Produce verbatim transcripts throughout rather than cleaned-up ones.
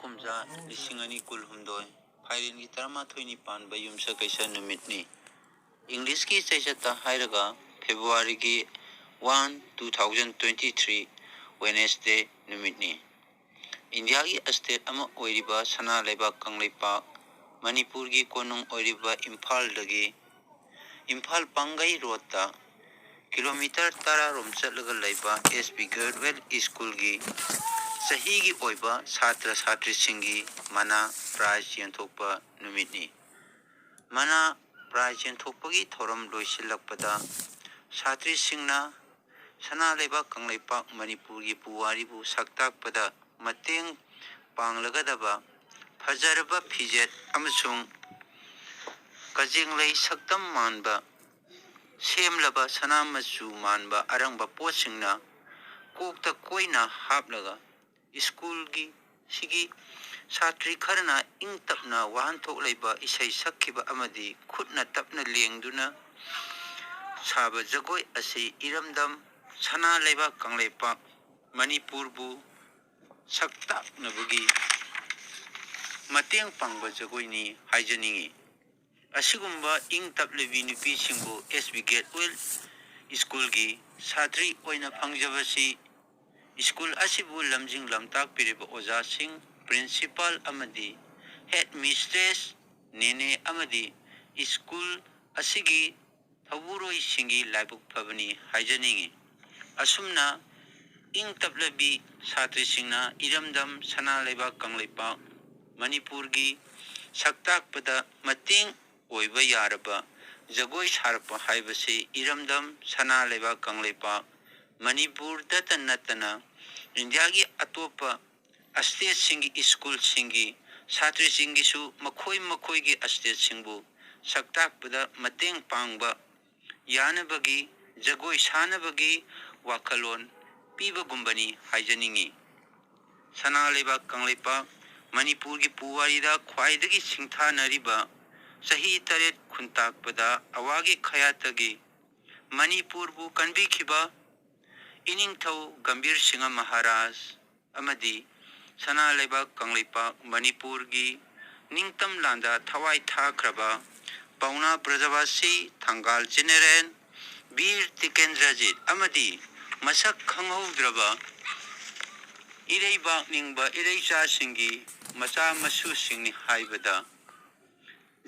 ꯀꯨꯝꯖꯥ ꯂꯤꯁꯤꯡ ꯑꯅꯤ ꯀꯨꯟꯍꯨꯝꯗꯣꯏ, ꯐꯥꯏꯔꯦꯟꯒꯤ ꯇꯔꯥꯃꯥꯊꯣꯏꯅꯤ ꯄꯥꯟꯕ ꯌꯨꯝꯁꯀꯩꯁ ꯅꯨꯃꯤꯠꯅꯤ꯫ ꯏꯪꯂꯤꯁꯀꯤ ꯆꯩꯆꯠꯇ ꯍꯥꯏꯔꯒ ꯐꯦꯕ꯭ꯔꯨꯋꯥꯔꯤꯒꯤ one, two thousand twenty three, Wednesday ꯅꯨꯃꯤꯠꯅꯤ꯫ ꯏꯟꯗꯤꯌꯥꯒꯤ state ꯑꯃ ꯑꯣꯏꯔꯤꯕ ꯁꯅꯥ ꯂꯩꯕꯥꯛ ꯀꯪꯂꯩꯄꯥꯛ ꯃꯅꯤꯄꯨꯔꯒꯤ ꯀꯣꯅꯨꯡ ꯑꯣꯏꯔꯤꯕ ꯏꯝꯐꯥꯜꯗꯒꯤ ꯏꯝꯐꯥꯜ ꯄꯥꯡꯒꯩ ꯔꯣꯗꯇ ꯀꯤꯂꯣꯃꯤꯇꯔ ꯇꯔꯥ ꯔꯣꯝ ꯆꯠꯂꯒ ꯂꯩꯕ S B Gateway Schoolꯒꯤ ꯆꯍꯤꯒꯤ ꯑꯣꯏꯕ ꯁꯥꯇ꯭ꯔ ꯁꯥꯇ꯭ꯔꯤꯁꯤꯡꯒꯤ ꯃꯅꯥ prize ꯌꯦꯟꯊꯣꯛꯄ ꯅꯨꯃꯤꯠꯅꯤ꯫ ꯃꯅꯥ prize ꯌꯦꯟꯊꯣꯛꯄꯒꯤ ꯊꯧꯔꯝ ꯂꯣꯏꯁꯤꯜꯂꯛꯄꯗ ꯁꯥꯇ꯭ꯔꯤꯁꯤꯡꯅ ꯁꯅꯥ ꯂꯩꯕꯥꯛ ꯀꯪꯂꯩꯄꯥꯛ ꯃꯅꯤꯄꯨꯔꯒꯤ ꯄꯨꯋꯥꯔꯤꯕꯨ ꯁꯛꯇꯥꯛꯄꯗ ꯃꯇꯦꯡ ꯄꯥꯡꯂꯒꯗꯕ ꯐꯖꯔꯕ ꯐꯤꯖꯦꯠ ꯑꯃꯁꯨꯡ ꯀꯖꯦꯡꯂꯩ ꯁꯛꯇꯝ ꯃꯥꯟꯕ ꯁꯦꯝꯂꯕ ꯁꯅꯥ ꯃꯆꯨ ꯃꯥꯟꯕ ꯑꯔꯪꯕ ꯄꯣꯠꯁꯤꯡꯅ ꯀꯣꯛꯇ ꯀꯣꯏꯅ ꯍꯥꯞꯂꯒ schoolꯒꯤ ꯁꯤꯒꯤ ꯁꯥꯇ꯭ꯔꯤ ꯈꯔꯅ ꯏꯪ ꯇꯞꯅ ꯋꯥꯍꯟꯊꯣꯛ ꯂꯩꯕ ꯏꯁꯩ ꯁꯛꯈꯤꯕ ꯑꯃꯗꯤ ꯈꯨꯠꯅ ꯇꯞꯅ ꯂꯦꯡꯗꯨꯅ ꯁꯥꯕ ꯖꯒꯣꯏ ꯑꯁꯤ ꯏꯔꯝꯗꯝ ꯁꯅꯥ ꯂꯩꯕꯥꯛ ꯀꯪꯂꯩꯄꯥꯛ ꯃꯅꯤꯄꯨꯔꯕꯨ ꯁꯛ ꯇꯥꯛꯅꯕꯒꯤ ꯃꯇꯦꯡ ꯄꯥꯡꯕ ꯖꯒꯣꯏꯅꯤ ꯍꯥꯏꯖꯅꯤꯡꯏ꯫ ꯑꯁꯤꯒꯨꯝꯕ ꯏꯪ ꯇꯞꯂꯕꯤ ꯅꯨꯄꯤꯁꯤꯡꯕꯨ S B Gateway Schoolꯒꯤ ꯁꯥꯇ꯭ꯔꯤ ꯑꯣꯏꯅ ꯐꯪꯖꯕꯁꯤ school ꯑꯁꯤꯕꯨ ꯂꯝꯖꯤꯡ ꯂꯝꯇꯥꯛꯄꯤꯔꯤꯕ ꯑꯣꯖꯥꯁꯤꯡ, principal ꯑꯃꯗꯤ headmistress, ꯅꯦꯅꯦ ꯑꯃꯗꯤ school ꯑꯁꯤꯒꯤ ꯊꯧꯕꯨꯔꯣꯏꯁꯤꯡꯒꯤ ꯂꯥꯏꯕꯛ ꯐꯕꯅꯤ ꯍꯥꯏꯖꯅꯤꯡꯏ꯫ ꯑꯁꯨꯝꯅ ꯏꯪ ꯇꯞꯂꯕꯤ ꯁꯥꯇ꯭ꯔꯤꯁꯤꯡꯅ ꯏꯔꯝꯗꯝ ꯁꯅꯥ ꯂꯩꯕꯥꯛ ꯀꯪꯂꯩꯄꯥꯛ ꯃꯅꯤꯄꯨꯔꯒꯤ ꯁꯛꯇꯥꯛꯄꯗ ꯃꯇꯦꯡ ꯑꯣꯏꯕ ꯌꯥꯔꯕ ꯖꯒꯣꯏ ꯁꯥꯔꯛꯄ ꯍꯥꯏꯕꯁꯤ ꯏꯔꯝꯗꯝ ꯁꯅꯥ ꯂꯩꯕꯥꯛ ꯀꯪꯂꯩꯄꯥꯛ ꯃꯅꯤꯄꯨꯔꯗꯇ ꯅꯠꯇꯅ ꯏꯟꯗꯤꯌꯥꯒꯤ ꯑꯇꯣꯞꯄ stateꯁꯤꯡꯒꯤ schoolꯁꯤꯡꯒꯤ ꯁꯥꯇ꯭ꯔꯁꯤꯡꯒꯤꯁꯨ ꯃꯈꯣꯏ ꯃꯈꯣꯏꯒꯤ stateꯁꯤꯡꯕꯨ ꯁꯛꯇꯥꯛꯄꯗ ꯃꯇꯦꯡ ꯄꯥꯡꯕ ꯌꯥꯅꯕꯒꯤ ꯖꯒꯣꯏ ꯁꯥꯅꯕꯒꯤ ꯋꯥꯈꯜꯂꯣꯟ ꯄꯤꯕꯒꯨꯝꯕꯅꯤ ꯍꯥꯏꯖꯅꯤꯡꯏ꯫ ꯁꯅꯥ ꯂꯩꯕꯥꯛ ꯀꯪꯂꯩꯄꯥꯛ ꯃꯅꯤꯄꯨꯔꯒꯤ ꯄꯨꯋꯥꯔꯤꯗ ꯈ꯭ꯋꯥꯏꯗꯒꯤ ꯁꯤꯡꯊꯥꯅꯔꯤꯕ ꯆꯍꯤ ꯇꯔꯦꯠ ꯈꯨꯟꯇꯥꯛꯄꯗ ꯑꯋꯥꯒꯤ ꯈꯌꯥꯠꯇꯒꯤ ꯃꯅꯤꯄꯨꯔꯕꯨ ꯀꯟꯕꯤꯈꯤꯕ ꯏꯅꯤꯡꯊꯧ ꯒꯝꯚꯤꯔ ꯁꯤꯡꯍ ꯃꯍꯥꯔꯥꯖ ꯑꯃꯗꯤ ꯁꯅꯥ ꯂꯩꯕꯥꯛ ꯀꯪꯂꯩꯄꯥꯛ ꯃꯅꯤꯄꯨꯔꯒꯤ ꯅꯤꯡꯇꯝ ꯂꯥꯟꯗ ꯊꯋꯥꯏ ꯊꯥꯈ꯭ꯔꯕ ꯄꯥꯎꯅꯥ ꯕ꯭ꯔꯖꯕꯥꯁꯤ ꯊꯪꯒꯥꯜ ꯖꯦꯅꯦꯔꯦꯜ ꯕꯤꯔ ꯇꯤꯀꯦꯟꯗ꯭ꯔꯖꯤꯠ ꯑꯃꯗꯤ ꯃꯁꯛ ꯈꯪꯍꯧꯗ꯭ꯔꯕ ꯏꯔꯩꯕꯥꯛ ꯅꯤꯡꯕ ꯏꯔꯩꯆꯥꯁꯤꯡꯒꯤ ꯃꯆꯥ ꯃꯁꯨꯁꯤꯡꯅꯤ ꯍꯥꯏꯕꯗ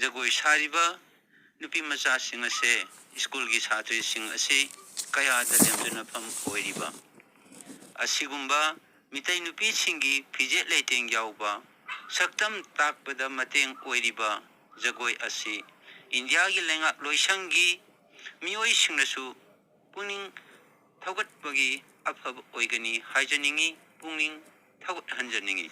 ꯖꯒꯣꯏ ꯁꯥꯔꯤꯕ ꯅꯨꯄꯤ ꯃꯆꯥꯁꯤꯡ ꯑꯁꯦ ꯁ꯭ꯀꯨꯜꯒꯤ ꯁꯥꯇ꯭ꯔꯤꯁꯤꯡ ꯑꯁꯤ ꯀꯌꯥꯗ ꯂꯦꯝꯖꯅꯐꯝ ꯑꯣꯏꯔꯤꯕ ꯑꯁꯤꯒꯨꯝꯕ ꯃꯤꯇꯩ ꯅꯨꯄꯤꯁꯤꯡꯒꯤ ꯐꯤꯖꯦꯠ ꯂꯩꯇꯦꯡ ꯌꯥꯎꯕ ꯁꯛꯇꯝ ꯇꯥꯛꯄꯗ ꯃꯇꯦꯡ ꯑꯣꯏꯔꯤꯕ ꯖꯒꯣꯏ ꯑꯁꯤ ꯏꯟꯗꯤꯌꯥꯒꯤ ꯂꯩꯉꯥꯛ ꯂꯣꯏꯁꯪꯒꯤ ꯃꯤꯑꯣꯏꯁꯤꯡꯅꯁꯨ ꯄꯨꯛꯅꯤꯡ ꯊꯧꯒꯠꯄꯒꯤ ꯑꯐꯕ ꯑꯣꯏꯒꯅꯤ ꯍꯥꯏꯖꯅꯤꯡꯏ, ꯄꯨꯛꯅꯤꯡ ꯊꯧꯒꯠꯍꯟꯖꯅꯤꯡꯏ꯫